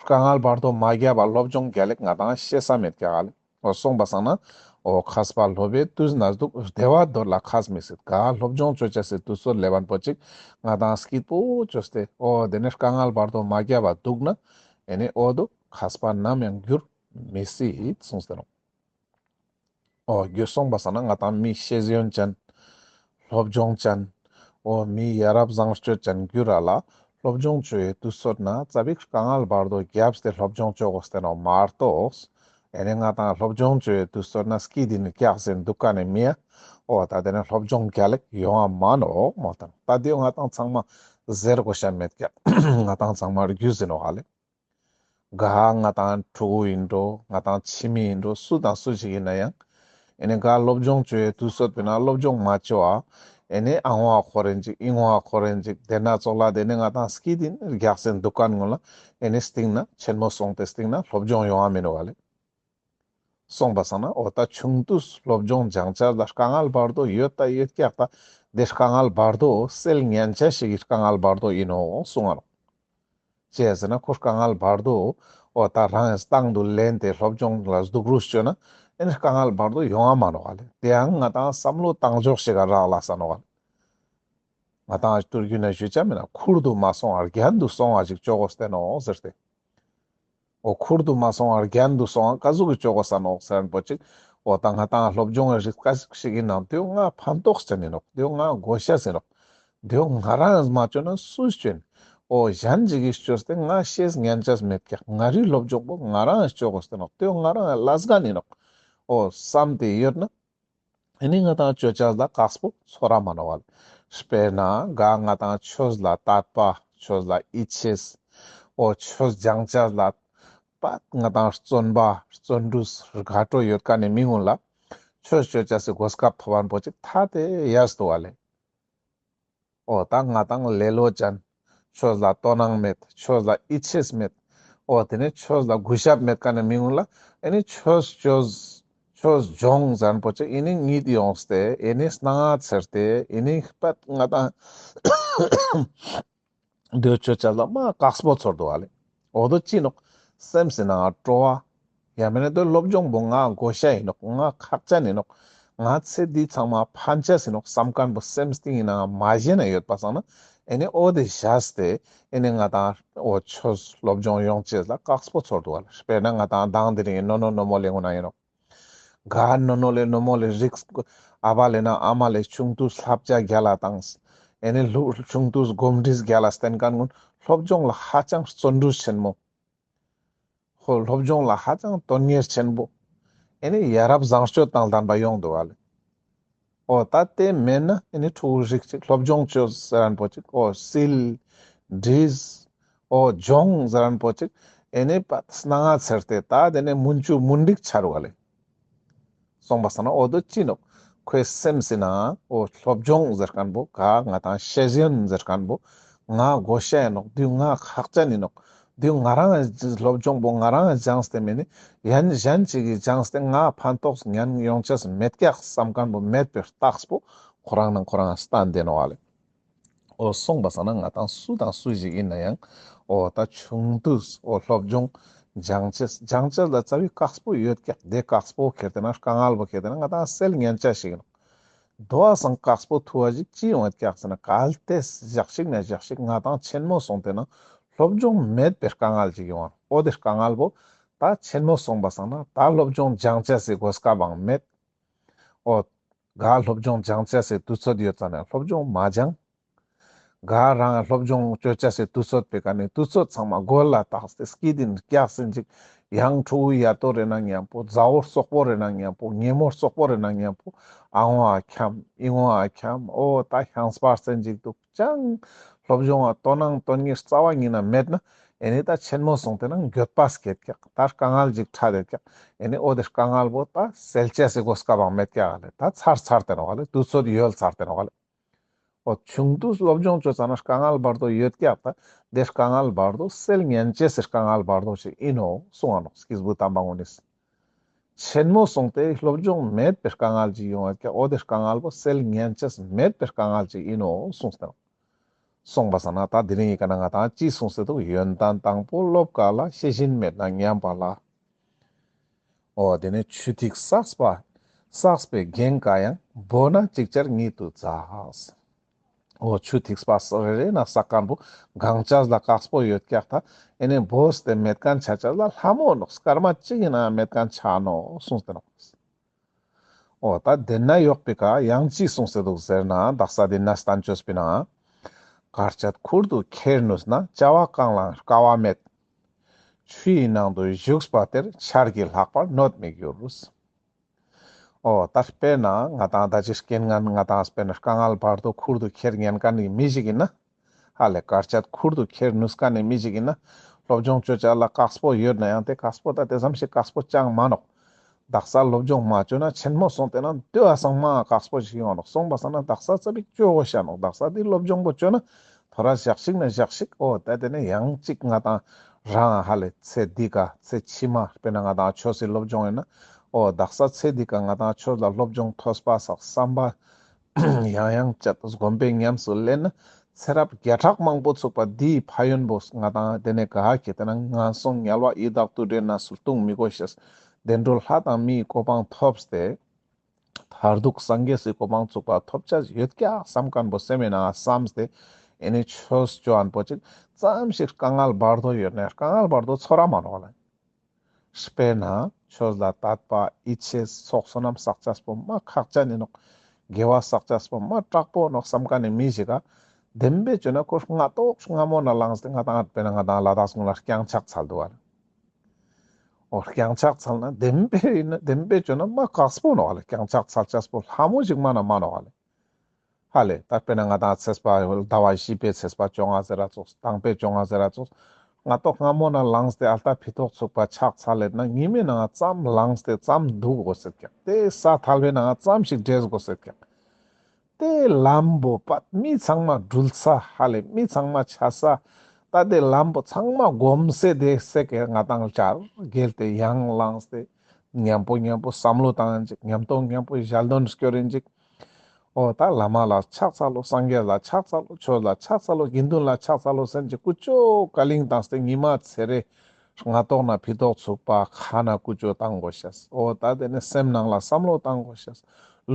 དཀའ་ངལ་བར་དོ་མ་རྒྱབ་པ་སློབ་སྦྱོང་རྒྱལ་ལེགས་ང་ཏང་ཤེས་ས་མེད་ཀྱག་ལེ། འོ་སོང་པ་སང་ན་འོ་མཁས་པ་སློབ་པའི་དུས་ན་འདུག། བདེ་བ་འདོད་ལ་ཁས་མི་སྲིད། ག་སློབ་སྦྱོང་ཅོ་ཅེས་སི་དུས་ཚོད་ལེབ་པ་པོ་ཅིག་ང་ཏང་སྐྱིད་པོ་ཅོས་ཏེ་འོ་དེ་ནས་དཀའ་ངལ་བར་དོ་མ་རྒྱབ་པ་འདུག་ན་ཨེ་ནི་འོ་དོ་མཁས་པ་ནམ་ཡང་འགྱུར་མི་སྲིད་གསུངས་ཏེ་ནོག། འོ་རྒྱུ་སོང་པ་སང་ན་ང་ཏང་མི་ཤེས་ཡོན་ཅན། སློབ་སྦྱོང་ཅན། འོ་མི་ཡ་རབས་བཟང་སྤྱོད་ཅན་རྒྱུ་ར་ལ་སློབ་སྦྱོང་ཅོ་ཡའི་དུས་ཚོད་ན་ཙ་པིག་དཀའ་ངལ་བར་དོ་རྒྱབ་སྟེ་སློབ་སྦྱོང་ཅོ་དགོས་ཏེ་ནོག་མ་གཏོགས། ཨེ་ནི་ང་ཏང་སློབ་སྦྱོང་ཅོ་ཡའི་དུས་ཚོད་ན་སྐྱིད་དེ་ནི་རྒྱགས་ཟིན་འདུག་ག་ནི་མི་ཡ། འོ་ད་དེ་ནི་སློབ་སྦྱོང་རྒྱལ་ལེགས་ཡོང་ང་མ་ནོག་མོལ་ཏེ་ནོག། ད་དེ་ང་ཏང་ཚང་མ་ཟེར་དགོས་ཤ་མེད་ཀྱག། ང་ཏང་ཚང་མ་རྒྱུས་ཡིན་ནོག་ཧ་ལེ། ག་ང་ཏང་ཕྲུ་གུ་ཡིན་འགྲོ། ང་ཏང་ཕྱི་མི་ཡིན་འགྲོ། སུ་དང་སུ་ཞིག་ཡིན་ན་ཡང་། ཨེ་ནི་ག་སློབ་སྦྱོང་ཅོ་ཡའི་དུས་ཚོད་པོ་ན་སློབ་སྦྱོང་མ་ཅོ་བ། ཨེ་ནི་ཨ་ངོ་ཨ་ཁོ་རེན་ཅིག་ཨི་ངོ་ཨ་ཁོ་རེན་ཅིག་དེ་ན་ཙོགས་ལ་དེ་ནི་ང་ཏང་སྐྱིད་དེ་ནི་རྒྱགས་ཟིན་འདུག་ག་ནི་ངོ་ལ། ཨེ་ནི་སྟིང་ན་ཆེན་མོ་སོང་སྟེ་སྟིང་ན་སློབ་སྦྱོང་ཡོང་ང་མི་ནོག་ཧ་ལེ། སོང་པ་སང་ན་འོ་ད་ཆུང་དུས་སློབ་སྦྱོང་སྦྱང་ཅེས་ལ་དཀའ་ངལ་བར་དོ་ཡོད་ད་ཡོད་ཀྱག་ད། དེ་དཀའ་ངལ་བར་དོ་སེལ་ཉན་ཅེས་ཤིག་གི་དཀའ་ངལ་བར་དོ་ཡིན་ནོག་གསུང་ང་ནོག། ཅི་ཟེར་ན་ཁོ་དཀའ་ངལ་བར་དོ་འོ་ད་རང་གི་སྟེང་དུ་ལེན་ཏེ་སློབ་སྦྱོང་ལ་སྡུག་རུས་ཅོས་ན་ཨེ་ནི་དཀའ་ངལ་བར་དོ་ཡོང་ང་མ་ནོག་ཧ་ལེ། དེའང་ང་ཏང་བསམ་བློ་བཏང་ཕྱོགས་ཤིག་ག་རག་ལས་ས་ནོག་ཧ་ལེ། ང་ཏང་ཨ་ཏུར་རྒྱུ་ན་ཞུ་ཅེས་མེད་ན་ཁུར་དུ་མ་སོང་བར་རྒྱན་དུ་སོང་བ་ཞིག་ཅོ་དགོས་ཏེ་ནོག་ཟེར་ཏེ། འོ་ཁུར་དུ་མ་སོང་བར་རྒྱན་དུ་སོང་བ་ག་ཟུག་གི་ཅོ་དགོས་ས་ནོག་ཟེར་ན་པོ་ཅིག། འོ་ད་ང་ཏང་སློབ་སྦྱོང་གི་རིགས་ག་ཟུག་ཞིག་ཡིན་ནའང་དེའོ་ང་ཕན་ཐོགས་ཅན་ཡིན་ནོག། དེའོ་ང་དགོས་ཤེས་ཡིན་ནོག། དེའོ་ང་རང་མ་ཅོས་ན་སུས་ཅོ་ཡིན། འོ་གཞན་ཞིག་གིས་ཅོས་ཏེ་ང་ཤེས་ཉན་ཅེས་མེད་ཀྱག། ང་རའི་སློབ་སྦྱོང་པོ་ང་རང་ཅོ་དགོས་ཏེ་ནོག། དེའོ་ང་རང་ལས་འགན་ཡིན་ནོག། འོ་བསམ་སྟེ་ཡོད་ན། ཨེ་ནི་ང་ཏང་ཅོ་ཅེས་ལ་དཀགས་པོ་ཚོར་ར་མ་ནོག་ལེ། དཔེར་ན་ག་ང་ཏང་ཆོས་ལ་དད་པ། ཆོས་ལ་ཡིད་ཆེས། འོ་ཆོས་སྦྱང་ཅེས་ལ་པད་ང་ཏང་བརྩོན་པ་བརྩོན་འགྲུས་དགའ་སྤྲོ་ཡོད་མཁན་ནི་མི་ངུན་ལ་ཆོས་ཅོ་ཅེས་སི་གོ་སྐབས་ཐོབ་པ་པོ་ཅིག་ཐ་དེ་ཡས་འདུག་ལེ། འོ་ད་ང་ཏང་ལེ་ལོ་ཅན། ཆོས་ལ་དོ་སྣང་མེད། ཆོས་ལ་ཡིད་ཆེས་མེད། འོ་དེ་ནི་ཆོས་ལ་གུས་ཞབས་མེད་མཁན་ནི་མི་ངུན་ལ་ཨེ་ནི་ཆོས་ཆོས་ཆོས་སྦྱོང་ཟེར་མཁན་པོ་ཅིག་ཨེ་ནི་གཉིད་ཡོངས་ཏེ་ཨེ་ནི་སྣང་ང་ཚེར་ཏེ་ཨེ་ནི་པད་ང་ཏང་དེའོ་ཅོ་ཅེས་ལ་མ་དཀགས་པོ་ཚོར་འདུག་ལེ། འོ་དོ་ཅི་ནོག། སེམས་སི་ནང་སྤྲོ་བ། ཡང་མེད་ན་དོ་སློབ་སྦྱོང་པོ་ང་དགོས་ཤེས་ཡིན་ནོག། ང་ཁག་ཅན་ཡིན་ནོག། ང་ཚེ་འདི་ཚང་མ་ཕན་ཆ་ཡིན་ནོག་བསམ་མཁན་པོ་སེམས་གཏིང་ཡིན་ནའང་མ་ཞེན་ན་ཡོད་པ་སང་ན་ཨེ་ནི་འོ་དེ་བཞག་སྟེ་ཨེ་ནི་ང་ཏང་འོ་ཆོས་སློབ་སྦྱོང་ཡོང་ཅེས་ལ་དཀགས་པོ་ཚོར་འདུག་ལེ། དཔེར་ན་ང་ཏང་དང་དེ་རིང་ནོ་ནོ་ནོ་མོ་ལེ་ངུན་ན་ཡིན་ནོག། ག་ནོ་ནོ་ལེ་ནོ་མོ་ལེ་རིགས་ཨ་བ་ལེ་ན་ཨ་མ་ལེ་ཆུང་དུས་བསླབ་བྱ་རྒྱལ་ལ་བཏང་། ཨེ་ནི་ལུ་ཆུང་དུས་གོམས་འདྲིས་རྒྱལ་ལ་བསྟེན་མཁན་ངུན་སློབ་སྦྱོང་ལ་ཧ་ཅང་བརྩོན་འགྲུས་ཆེན་མོ། ཧོ་སློབ་སྦྱོང་ལ་ཧ་ཅང་དོན་གཉེར་ཆེན་པོ། ཨེ་ནི་ཡ་རབས་བཟང་སྤྱོད་དང་ལྡན་པ་ཡོང་འདུག་ལེ། འོ་ད་དེ་མེད་ན་ཨེ་ནི་ཕྲུ་གུ་རིགས་ཅིག་སློབ་སྦྱོང་ཅོས་ཟེར་མཁན་པོ་ཅིག་འོ་སིལ། འདྲིས། འོ་སྦྱོང་ཟེར་མཁན་པོ་ཅིག་ཨེ་ནི་པད་སྣང་ང་ཚེར་ཏེ་ད་དེ་ནི་མུན་ཆུ་མུན་འགྲིག་ཆ་རུག་ལེ། སོང་པ་སང་ན་འོ་དོ་ཅི་ནོག། ཁོའི་སེམས་སི་ནང་འོ་སློབ་སྦྱོང་ཟེར་མཁན་པོ་ག་ང་ཏང་ཤེས་ཡོན་ཟེར་མཁན་པོ་ང་དགོས་ཤེས་ཡིན་ནོག། དེའོ་ང་ཁག་ཅན་ཡིན་ནོག། དེའོ་ང་རང་སློབ་སྦྱོང་པོ་ང་རང་སྦྱངས་ཏེ་མེད་ནི་ཡན་གཞན་ཅིག་གིས་སྦྱངས་ཏེ་ང་ཕན་ཐོགས་ཉན་ཡོང་ཅེས་མེད་ཀྱག་བསམ་མཁན་པོ་མེད་པའི་རྟགས་པོ་ཁོ་རང་ནང་ཁོ་རང་སྟན་ཏེ་ནོག་ལེ། འོ་སོང་པ་སང་ན་ང་ཏང་སུ་དང་སུ་ཞིག་ཡིན་ན་ཡང་འོ་ད་ཆུང་དུས་འོ་སློབ་སྦྱོང་སྦྱང་ཅེས་སྦྱང་ཅེས་ལ་རྩ་བའི་དཀགས་པོ་ཡོད་ཀྱག། དེ་དཀགས་པོ་ཁྱེར་ཏེ་ན་དཀའ་ངལ་པོ་ཁྱེར་ཏེ་ན་ང་ཏང་སེལ་ཉན་ཅེས་ཤིག་ཡིན་ནོག། དོ་བ་སང་དཀགས་པོ་ཐུ་བ་ཞིག་ཅི་ཡོང་ངད་ཀྱག་ཟེར་ན་གལ་ཏེ་ཞག་ཞིག་ན་ཞག་ཞིག་ང་ཏང་ཆེན་མོ་སོང་སྟེ་ན་སློབ་སྦྱོང་མེད་པའི་དཀའ་ངལ་ཅིག་ཡོང་བ། འོ་དེ་དཀའ་ངལ་པོ་ད་ཆེན་མོ་སོང་པ་སང་ན་ད་སློབ་སྦྱོང་སྦྱང་ཅེས་སི་གོ་སྐབས་བང་མེད། འོ་ག་སློབ་སྦྱོང་སྦྱང་ཅེས་སི་དུས་ཚོད་ཡོད་ཙ་ན་སློབ་སྦྱོང་མ་སྦྱང་། ག་རང་སློབ་སྦྱོང་ཅོ་ཅེས་སི་དུས་ཚོད་པེ་ཀ་ནེ་དུས་ཚོད་ཚང་མ་གོལ་ལ་བཏགས་ཏེ་སྐྱིད་དེ་ནི་སྐྱག་ཟིན་ཅིག། ཡང་ཕྲུ་གུ་ཡ་ཏོ་རེ་ན་མཉམ་པོ་མཛའ་བོ་སོག་པོ་རེ་ན་མཉམ་པོ་ཉེ་མོ་སོག་པོ་རེ་ན་མཉམ་པོ་ཨ་ངོ་ཨ་འཁྱམ་ཨི་ངོ་ཨ་འཁྱམ། འོ་ད་ཤང་སྤར་ཟིན་ཅིག་འདུག་ཅང་སློབ་སྦྱོང་ང་དོ་སྣང་དོན་གཉེར་རྩ་བ་ཉིད་ན་མེད་ན་ཨེ་ནི་ད་ཆེན་མོ་སོང་སྟེ་ན་འགྱོད་པ་སྐྱེད་ཀྱག། ད་དཀའ་ངལ་ཅིག་འཕྲད་དེ་ཀྱག། ཨེ་ནི་འོ་དེ་དཀའ་ངལ་པོ་ད་སེལ་ཅེས་སི་གོ་སྐབས་བང་མེད་ཀྱག་ལེ། ད་ཚར་ཚར་ཏེ་ནོག་ལེ། དུས་ཚོད་ཡོལ་ཚར་ཏེ་ནོག་ལེ། འོ་ཆུང་དུས་སློབ་སྦྱོང་ཅོ་ཙ་ན་དཀའ་ངལ་བར་དོ་ཡོད་ཀྱག། ད་དེ་དཀའ་ངལ་བར་དོ་སེལ་ཉན་ཅེས་སི་དཀའ་ངལ་བར་དོ་ཞིག་ཨིན་ནོག་གསུང་ང་ནོག་སྐྱེས་བུ་དམ་པ་ངོ་ནིས། ཆེན་མོ་སོང་སྟེ་སློབ་སྦྱོང་མེད་པའི་དཀའ་ངལ་ཅིག་ཡོང་བ་ཀྱག། འོ་དེ་དཀའ་ངལ་པོ་སེལ་ཉན་ཅེས་མེད་པའི་དཀའ་ངལ་ཅིག་ཡིན་ནོག་གསུངས་ཏེ་ནོག། གསུངས་པ་སང་ན་ད་དེ་རིང་ཡི་ཀ་ན་ང་ཏང་ཅི་གསུངས་ཏེ་འདུག། ཡོན་ཏན་དང་པོ་སློབ་དཀའ་ལ། ཤེས་བཞིན་མེད་ན་ཉམས་པ་ལ། འོ་དེ་ནས་ཆུ་ཐིགས་བསགས་པ་བསགས་པའི་རྒྱན་དཀའ་ཡང་། བོར་ན་ཅིག་ཅར་ཉིད་དུ་འཛག། འོ་ཆུ་ཐིགས་པ་རེ་རེ་ན་བསགས་མཁན་པོ་གང་ཆ་ལ་དཀགས་པོ་ཡོད་ཀྱག། ད་ཨེ་ནས་བོས་ཏེ་མེད་མཁན་ཆ་ཆ་ལ་ལྷ་མོ་ནོག། སྐར་མ་གཅིག་ཡིན་ན་མེད་མཁན་ཆ་ནོག་གསུངས་ཏེ་ནོག། འོ་ད་དེ་ན་ཡོག་པའི་ཀ་ཡང་ཅི་གསུངས་ཏེ་འདུག་ཟེར་ན། དག་ས་དེ་ན་བསྟན་བཅོས་པའི་ནང་། དཀར་ཆ་ཁུར་དུ་ཁྱེར་ནུས་ན། བྱ་བ་གང་ལའང་དཀའ་བ་མེད། ཆུ་ཡི་ནང་དུ་ཞུགས་པ་དེར། ཆར་གྱིས་ལྷག་པར་གནོད་མི་འགྱུར། འོ་ད་དཔེར་ན་ང་ཏང་ད་ཅི་རྐྱེན་ངན་ང་ཏང་དཔེར་ན་དཀའ་ངལ་བར་དོ་ཁུར་དུ་ཁྱེར་ཉན་མཁན་ནི་མི་ཞིག་ཡིན་ན། ཧ་ལས་དཀར་ཆ་ཁུར་དུ་ཁྱེར་ནུས་མཁན་ནི་མི་ཞིག་ཡིན་ན། སློབ་སྦྱོང་ཅོ་ཅེས་ལ་དཀགས་པོ་ཡོད་ན་ཡང་དེ་དཀགས་པོ་ད་དེ་ཙམ་ཞིག་དཀགས་པོ་ཅང་མ་ནོག། དག་ས་སློབ་སྦྱོང་མ་ཅོ་ན་ཆེན་མོ་སོང་སྟེ་ན་དེ་བ་སང་མ་དཀགས་པོ་ཞིག་ཡོང་ནོག། སོང་པ་སང་ན་དག་ས་ཙ་པིག་ཅོ་དགོས་ཤ་ནོག། དག་ས་དེ་སློབ་སྦྱོང་པོ་ཅོ་ན་ཐོ་རས་ཞག་ཞིག་ན་ཞག་ཞིག། འོ་ད་དེ་ནས་ཡང་ཅིག་ང་ཏང་རང་ཧ་ལས་ཚེ་འདི་ཀ་ཚེ་ཕྱི་མ་དཔེར་ན་ང་ཏང་ཆོས་སི་སློབ་སྦྱོང་ཡིན་ན། འོ་དག་ས་ཚེ་འདི་ཀ་ང་ཏང་ཆོས་ལ་སློབ་སྦྱོང་ཐོས་པ་སག་བསམ་པ་ཡང་ཡང་བཅད་སྒོམ་པའི་ཉམས་སུ་ལེན་ན། ཚེ་རབས་བརྒྱ་ཕྲག་མང་པོ་ཚུགས་པ་འདིའི་ཕན་ཡོན་པོ་ང་ཏང་དེ་ནས་ག་ཁེ་དེ་ན་ངན་སོང་དམྱལ་བ་ཡི་དྭགས་དུད་འགྲོའི་གནས་སུ་ལྟུང་མི་དགོས་ཤེས། བདེ་འགྲོ་ལྷ་དང་མིའི་གོ་འཕང་ཐོབ་སྟེ། མཐར་ཐུག་སངས་རྒྱས་སི་གོ་འཕང་ཚུགས་པ་ཐོབ་ཅེས་ཡོད་ཀྱག་བསམ་མཁན་པོ་སེམས་ནང་བསམས་ཏེ། ཨེ་ནི་ཆོས་ཅོ་མཁན་པོ་ཅིག་ཙམ་ཞིག་དཀའ་ངལ་བར་དོ་ཡོད་ན་དཀའ་ངལ་བར་དོ་ཚོར་ར་མ་ནོག་ལེ། དཔེར་ན་ཆོས་ལ་དད་པ་ཡིད་ཆེས་ཚོགས་བསོད་ནམས་བསགས་ཅེས་པོ་མ་ཁག་ཅན་ཡིན་ནོག། དགེ་བ་བསགས་ཅེས་པོ་མ་དྲག་པོ་ནོག་བསམ་མཁན་ནི་མི་ཞིག་ག་བདེན་པའི་ཅོ་ན་ཁོ་སྔ་ཏོག་སྔ་མོ་ན་ལངས་ཏེ་ང་ཏང་དཔེར་ན་ང་ཏང་ལ་དྭགས་སུ་ལ་རྐྱང་ཕྱག་འཚལ་འདུག་བ་ལེ། འོ་རྐྱང་ཕྱག་འཚལ་ན་བདེན་པའི་ཡིན་ན་བདེན་པའི་ཅོ་ན་མ་དཀགས་པོ་ནོག་ལེ། རྐྱང་ཕྱག་འཚལ་ཅེས་པོ་ལྷ་མོ་ཞིག་མ་ན་མ་ནོག་ལེ། ཧ་ལས་ད་དཔེར་ན་ང་ཏང་ཚེས་པ་ཟླ་བ་བཞི་པའི་ཚེས་པ་བཅོ་ལྔ་ཟེར་ར་ཙོགས། དང་པོའི་བཅོ་ལྔ་ཟེར་ར་ཙོགས། སྔ་ཏོག་སྔ་མོ་ན་ལངས་ཏེ་ཨལ་ཏ་ཕི་ཏོག་ཚུགས་པ་ཕྱག་འཚལ་ལེད་ན་ཉི་མའི་ནང་ཙམ་ལངས་ཏེ་ཙམ་འདུག་དགོས་ཟེར་ཀྱག། དེ་ས་ཐལ་བའི་ནང་ཙམ་ཞིག་འདྲེས་དགོས་ཟེར་ཀྱག། དེ་ལམ་པོ་པད་མི་ཚང་མ་འགྲུལ་ས་ཧ་ལས་མི་ཚང་མ་ཆ་ས། ད་དེ་ལམ་པོ་ཚང་མ་སྒོམ་སེ་དེ་སེ་ཀེ་ང་ཏང་ལ་ཆར་བརྒལ་ཏེ་ཡང་ལངས་ཏེ་མཉམ་པོ་མཉམ་པོ་བསམ་བློ་བཏང་ཡིན་ཅིག། མཉམ་དུ་མཉམ་པོ་ཞལ་འདོན་སྐྱོར་ཡིན་ཅིག། འོ་ད་བླ་མ་ལ་ཕྱག་འཚལ་ལོ། སངས་རྒྱས་ལ་ཕྱག་འཚལ་ལོ། ཆོས་ལ་ཕྱག་འཚལ་ལོ། དགེ་འདུན་ལ་ཕྱག་འཚལ་ལོ་ཟེར་ཅིག་ཀུ་ཅོ་ཀ་ལིང་བཏང་སྟེ་ཉི་མ་ཚེ་རེ་སྔ་ཏོག་ན་ཕི་ཏོག་ཚུགས་པ་ཁ་ན་ཀུ་ཅོ་བཏང་དགོས་ཤེས། འོ་ད་དེ་ནས་སེམས་ནང་ལ་བསམ་བློ་བཏང་དགོས་ཤེས།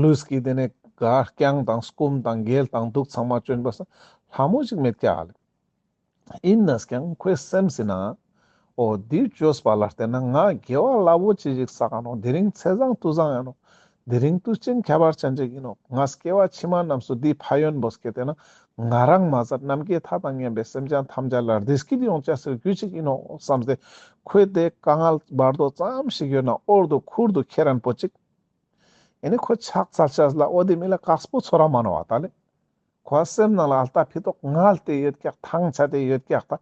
ལུས་ཀྱི་དེ་ནས་ག་རྐྱང་དང་སྐུམ་དང་འགལ་དང་འདུག་ཚང་མ་ཅོ་ཡིན་པ་ས་ལྷ་མོ་ཞིག་མེད་ཀྱག་ལེ། ཡིན་ན་ཀྱང་ཁོའི་སེམས་སི་ནང་འོ་འདི་བཅོས་པ་ལ་བརྟེན་ན་ང་དགེ་བ་རླབས་པོ་ཆེ་ཞིག་བསགས་ནོག། དེ་རིང་ཚེས་བཟང་དུས་བཟང་ཡིན་ནོག། དེ་རིང་དུས་ཆེན་ཁྱད་པར་ཅན་ཞིག་ཡིན་ནོག། ང་སྐྱེ་བ་ཕྱི་མ་རྣམས་སུ་འདིའི་ཕན་ཡོན་པོ་སྐྱེ་ཏེ་ན་ང་རང་མ་ཟད་ནམ་མཁའི་མཐའ་དང་མཉམ་པའི་སེམས་ཅན་ཐམས་ཅད་ལ་བདེ་སྐྱིད་ཡོང་ཅེས་སི་རྒྱུ་ཅིག་ཡིན་ནོག་བསམ་སྟེ་ཁོའི་དེ་དཀའ་ངལ་བར་དོ་ཙམ་ཞིག་ཡོད་ན་འོར་དུ་ཁུར་དུ་ཁྱེར་རན་པོ་ཅིག། ཨེ་ནི་ཁོ་ཕྱག་འཚལ་ཅེས་ལ་འོ་དེ་མི་ལ་དཀགས་པོ་ཚོར་ར་མ་ནོག་བ་ད་ལེ། ཁོ་སེམས་ནང་ལ་ཨལ་ཏ་ཕི་ཏོག་ངལ་ཏེ་ཡོད་ཀྱག། ཐང་ཆད་དེ་ཡོད་ཀྱག། ད་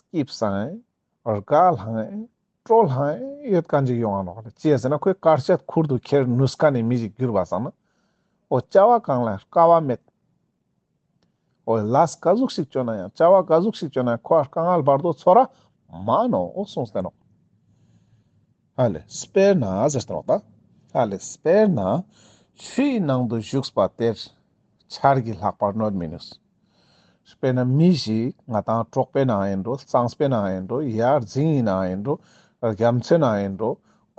སྐྱིད་སང་ཨེ་དགའ་ལྷང་ཨེ་སྤྲོ་ལྷང་ཨེ་ཡོད་མཁན་ཅིག་ཡོང་ང་ནོག་ལེ། ཅི་ཡ་ཟེར་ན་ཁོའི་དཀར་ཆ་ཁུར་དུ་ཁྱེར་ནུས་མཁན་ནི་མི་ཞིག་གྱུར་བ་སང་ན་འོ་བྱ་བ་གང་ལ་དཀའ་བ་མེད། འོ་ལས་ག་ཟུག་ཞིག་ཅོ་ན་ཡང་བྱ་བ་ག་ཟུག་ཞིག་ཅོ་ན་ཡང་ཁོ་ཨ་དཀའ་ངལ་བར་དོ་ཚོར་ར་མ་ནོག་འོ་གསུངས་ཏེ་ནོག། ཧ་ལེ་དཔེར་ན་ཟེར་ཏེ་ནོག་ད། ཧ་ལེ་དཔེར་ན་ཆུའི་ནང་དུ་ཞུགས་པ་དེར། ཆར་གྱིས་ལྷག་པར་གནོད་མི་ནུས། དཔེར་ན་མི་ཞིག་ང་ཏང་གྲོགས་པོའི་ནང་ཡིན་འགྲོ། གཙང་པོའི་ནང་ཡིན་འགྲོ། ཡར་རྫིང་གི་ནང་ཡིན་འགྲོ། རྒྱ་མཚོའི་ནང་ཡིན་འགྲོ།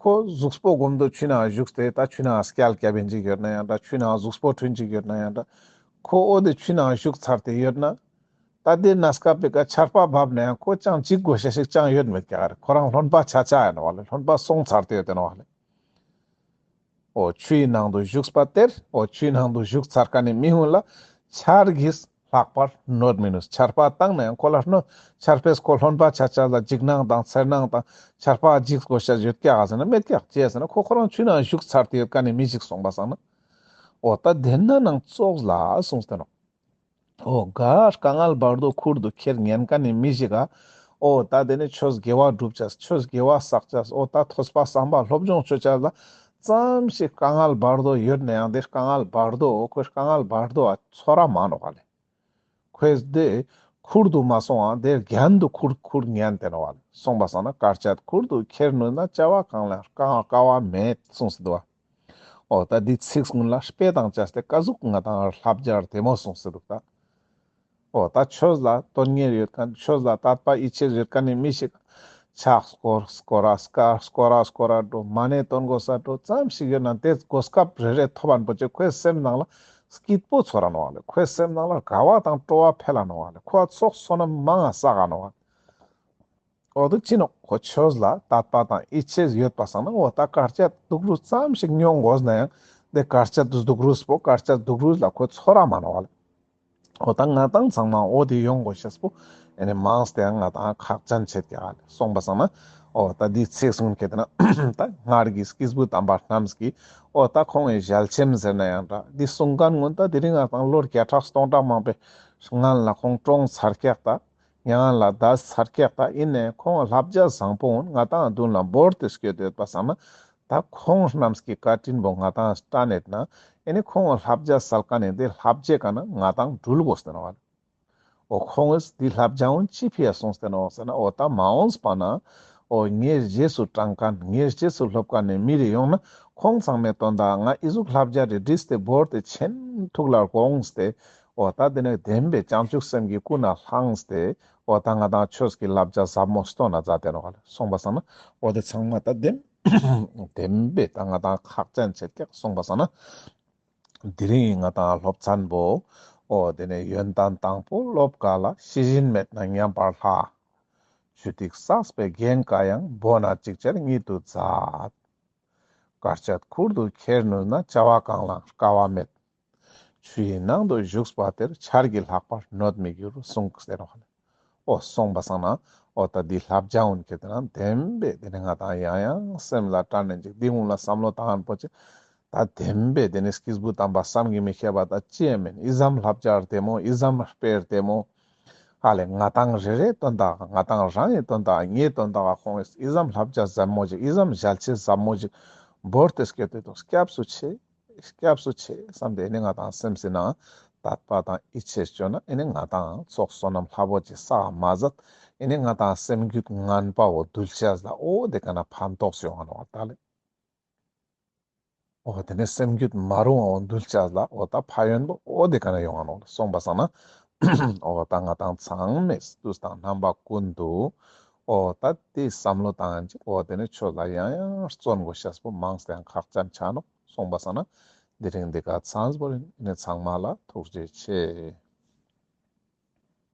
ཁོ་གཟུགས་པོ་གོམ་དོ་ཆུའི་ནང་ཞུགས་ཏེ་ད་ཆུའི་ནང་སྐྱལ་རྒྱབ་ཡིན་ཅིག་ཡོད་ན་ཡང་འདྲ། ཆུའི་ནང་གཟུགས་པོ་ཁྲུན་ཅིག་ཡོད་ན་ཡང་འདྲ། ཁོ་འོ་དེ་ཆུའི་ནང་ཞུགས་ཚར་ཏེ་ཡོད་ན། ད་དེ་ན་སྐབས་པའི་ཀ་ཆར་པ་བབས་ན་ཡང་ཁོ་ཅང་འཇིགས་དགོས་ཤེས་ཤིག་ཅང་ཡོད་མེད་ཀྱག་རེ། ཁོ་རང་རློན་པ་ཆ་ཆ་ཡིན་ནོག་ལེ། རློན་པ་སོང་ཚར་ཏེ་ཡོད་དེ་ནོག་ལེ། འོ་ཆུའི་ནང་དུ་ཞུགས་པ་དེར། འོ་ཆུའི་ནང་དུ་ཞུགས་ཚར་མཁན་ནི་མི་ཧུན་ལ་ཆར་གྱིས་ལྷག་པར་གནོད་མི་ནུས། ཆར་པ་བཏང་ན་ཡང་ཁོ་ལ་གནོད། ཆར་པས་ཁོ་རློན་པ་ཆ་ཆ་ལ་འཇིགས་སྣང་དང་འཚེར་སྣང་དང་ཆར་པ་འཇིགས་དགོས་ཤེས་ཡོད་ཀྱག་ཟེར་ན་མེད་ཀྱག། ཅི་ཟེར་ན་ཁོ་ཁོ་རང་ཆུའི་ནང་ཞུགས་ཚར་ཏེ་ཡོད་མཁན་ནི་མི་ཞིག་སོང་པ་སང་ན། འོ་ད་དེ་ན་ནང་ཙོགས་ལ་གསུངས་ཏེ་ནོག། འོ་ག་དཀའ་ངལ་བར་དོ་ཁུར་དུ་ཁྱེར་ཉན་མཁན་ནི་མི་ཞིག་ག་འོ་ད་དེ་ནི་ཆོས་དགེ་བ་སྒྲུབ་ཅེས། ཆོས་དགེ་བ་བསགས་ཅེས། འོ་ད་ཐོས་པ་བསམ་པ་སློབ་སྦྱོང་ཅོ་ཅེས་ལ་ཙམ་ཞིག་དཀའ་ངལ་བར་དོ་ཡོད་ན་ཡང་དེ་དཀའ་ངལ་བར་དོ་ཁོའི་དཀའ་ངལ་བར་དོ་ཨ་ཚོར་ར་མ་ནོག་ལེ། ཁོས་དེ་ ཁུར་དུ་མ་སོང་བ་དེ་རྒྱན་དུ་ཁུར་ཁུར་ཉན་ཏེ་ནོག་ལེ། སོང་པ་སང་ན་དཀའ་སྤྱད་ཁུར་དུ་ཁྱེར་ནུས་ན། བྱ་བ་གང་ལ་དཀའ་བ་མེད་གསུངས་སེ་འདུག་པ། འོ་ད་འདི་ཚིག་ཀུན་ལ་དཔེ་དང་བཅས་ཏེ་ཀ་ཟུག་ང་ཏང་བསླབ་བྱ་བདེ་མོ་གསུངས་སེ་འདུག་ད། འོ་ད་ཆོས་ལ་དོན་གཉེར་ཡོད་མཁན། ཆོས་ལ་དད་པ་ཡིད་ཆེས་ཡོད་མཁན་ནི་མི་ཞིག་ཕྱག་སྐོར་སྐོར་ར་སྐ་སྐོར་ར་སྐོར་ར་འགྲོ། མ་ཎི་འདོན་དགོས་ས་འགྲོ་ཙམ་ཞིག་ཡོད་ན་དེ་གོ་སྐབས་རེ་རེ་ཐོབ་པ་པོ་ཅིག་ཁོའི་སེམས་ནང་ལ་སྐྱིད་པོ་ཚོར་ར་ནོག་ལེ། ཁོའི་སེམས་ནང་ལ་དགའ་བ་དང་སྤྲོ་བ་འཕེལ་ལ་ནོག་ལེ། ཁོ་ཚོགས་བསོད་ནམས་མང་ང་བསགས་ནོག་ལེ། འོ་དེ་ཅི་ནོག་ཁོ་ཆོས་ལ་དད་པ་དང་ཡིད་ཆེས་ཡོད་པ་སང་ན། འོ་ད་དཀའ་སྤྱད་སྡུག་རུས་ཙམ་ཞིག་མྱོང་དགོས་ན་ཡང་དེ་དཀའ་སྤྱད་སྡུག་རུས་པོ་དཀའ་སྤྱད་སྡུག་རུས་ལ་ཁོ་ཚོར་ར་མ་ནོག་ལེ། འོ་ད་ང་ཏང་ཚང་མ་འོ་དེ་ཡོང་དགོས་ཤེས་པོ་ཨེ་ནི་མང་སྟེ་ཡང་ང་ཏང་ཁག་ཅན་ཆེད་ཀྱག་ལེ། སོང་པ་སང་ན་འོ་ད་འདི་ཚིག་གསུམ་ཁེ་ཏེ་ན་ད་སྔར་གྱི་སྐྱེས་བུ་དམ་པ་རྣམས་ཀྱིས་འོ་ད་ཁོང་གི་ཞལ་ཆེམས་ཟེར་ན་ཡང་འདྲ། འདི་གསུང་མཁན་ཀུན་ད་དེ་རིང་ང་ཏང་ལོ་བརྒྱ་ཕྲག་སྟོང་ཕྲག་མང་པོའི་སྔན་ལ་ཁོང་གྲོངས་ཚར་ཀྱག་ད། མྱ་ངན་ལས་འདས་ཚར་ཀྱག་ད། ཡིན་ནའང་ཁོང་བསླབ་བྱ་བཟང་པོ་ཀུན་ང་ཏང་མདུན་ལ་བོར་ཏེ་སྐྱོད་ཡོད་པ་སང་ན། ད་ཁོང་རྣམས་ཀྱི་བཀའ་དྲིན་པོ་ང་ཏང་དྲན་ཡོད་ན་ཨེ་ནི་ཁོང་བསླབ་བྱ་སལ་མཁན་ནི་དེ་བསླབ་བྱའི་ཀ་ན་ང་ཏང་འགྲུལ་དགོས་ཏེ་ནོག་ལེ། འོ་ཁོང་གིས་དེ་བསླབ་བྱ་ཀུན་ཅི་ཕི་ཡ་གསུངས་ཏེ་ནོག་ཟེར་ན། འོ་ད་མ་འོངས་པ་ན་འོ་ངའི་རྗེས་སུ་འབྲང་མཁན་ངའི་རྗེས་སུ་སློབ་མཁན་ནི་མི་རེ་ཡོང་ན་ཁོང་ཚང་མའི་དོན་དག་ང་ཨི་ཟུག་བསླབ་བྱ་རེ་བྲིས་ཏེ་བོར་ཏེ་ཆེན་ཐུགས་ལ་དགོངས་ཏེ། འོ་ད་དེ་ནས་བདེན་པའི་བྱང་ཆུབ་སེམས་ཀྱི་ཀུན་ནས་བླངས་ཏེ་འོ་ད་ང་ཏང་ཆོས་ཀྱི་བསླབ་བྱ་ཟབ་མོ་སྟོན་ན་མཛད་དེ་ནོག་ལེ། སོང་པ་སང་ན་འོ་དེ་ཚང་མ་ད་བདེན་བདེན་པའི་ད་ང་ཏང་ཁག་ཅན་ཆེད་ཀྱག། སོང་པ་སང་ན་དེ་རིང་ང་ཏང་སློབ་ཚན་པོ་འོ་དེ་ནས་ཡོན་ཏན་དང་པོ་སློབ་དཀའ་ལ། ཤེས་བཞིན་མེད་ན་ཉམས་པ་ལྷ། ཇུས་ཏིག་བསགས་པས་རྒན་དཀའ་ཡང་། བོར་ན་ཅིག་ཅར་ཉིད་དུ་མཛད། དཀའ་སྤྱད་ཁུར་དུ་ཁྱེར་ནུས་ན། བྱ་བ་གང་ལའང་དཀའ་བ་མེད། ཆུ་ཡི་ནང་དུ་ཞུགས་པ་དེར། ཆར་གྱིས་ལྷག་པར་གནོད་མི་འགྱུར། གསུངས་ཟེར་ནོག་ལེ། འོ་སོང་པ་སང་ན་འོ་ད་འདི་བསླབ་བྱ་ཀུན་ཁེ་ཏེ་ན་བདེན་པའི་དེ་ནི་ང་ཏང་ཡང་ཡང་སེམས་ལ་དྲན་ནས་ཅིག་འདི་ཀུན་ལ་བསམ་བློ་བཏང་ན་པོ་ཅིག་ད་བདེན་པའི་དེ་ནི་སྐྱེས་བུ་དམ་པ་བསམ་གྱིས་མི་ཁྱབ་པ་ད་ཅི་ཡང་མིན། ཨི་ཙམ་བསླབ་བྱ་བདེ་མོ། ཨི་ཙམ་དཔེ་བདེ་མོ། ཧ་ལས་ང་ཏང་རེ་རེའི་དོན་དག་ང་ཏང་རང་གི་དོན་དག་ངའི་དོན་དག་ཁོང་གིས་ཨི་ཙམ་བསླབ་བྱ་ཟབ་མོ་ཅིག་ཨི་ཙམ་ཞལ་ཆེམས་ཟབ་མོ་ཅིག་བོར་ཏེ་སྐྱོད་དེ་འདུག། སྐྱབས་སུ་མཆི། སྐྱབས་སུ་མཆི་བསམ་སྟེ་ཨེ་ནི་ང་ཏང་སེམས་སི་ནང་དད་པ་དང་ཡིད་ཆེས་བཅོས་ན་ཨེ་ནི་ང་ཏང་ཚོགས་བསོད་ནམས་ལྷ་པོ་ཅིག་བསགས་མ་ཟད་ཨེ་ནི་ང་ཏང་སེམས་རྒྱུད་ངན་པ་བོ་འདུལ་ཅེས་ལ་འོ་དེ་ཀ་ན་ཕན་ཐོགས་ཡོང་ང་ནོག་ད་ལེ། འོ་དེ་ནས་སེམས་རྒྱུད་མ་རུང་བ་འདུལ་ཅེས་ལ་འོ་ད་ཕན་ཡོན་པོ་འོ་དེ་ཀ་ན་ཡོང་ང་ནོག་ལེ། སོང་པ་སང་ན་འོ་ད་ང་ཏང་ཚང་མས་དུས་དང་རྣམ་པ་ཀུན་ཏུ་འོ་ད་དེ་བསམ་བློ་བཏང་ཅིག་འོ་དེ་ནས་ཆོས་ལ་ཡང་ཡང་བརྩོན་དགོས་ཤེས་པོ་མང་སྟེ་ཡང་ཁག་ཅན་ཆ་ནོག། སོང་པ་སང་ན་དེ་རིང་འདི་ཀ་ཚང་བོ་ཨིན། ཚང་མ་ལ་ཐུགས་རྗེ་ཆེ།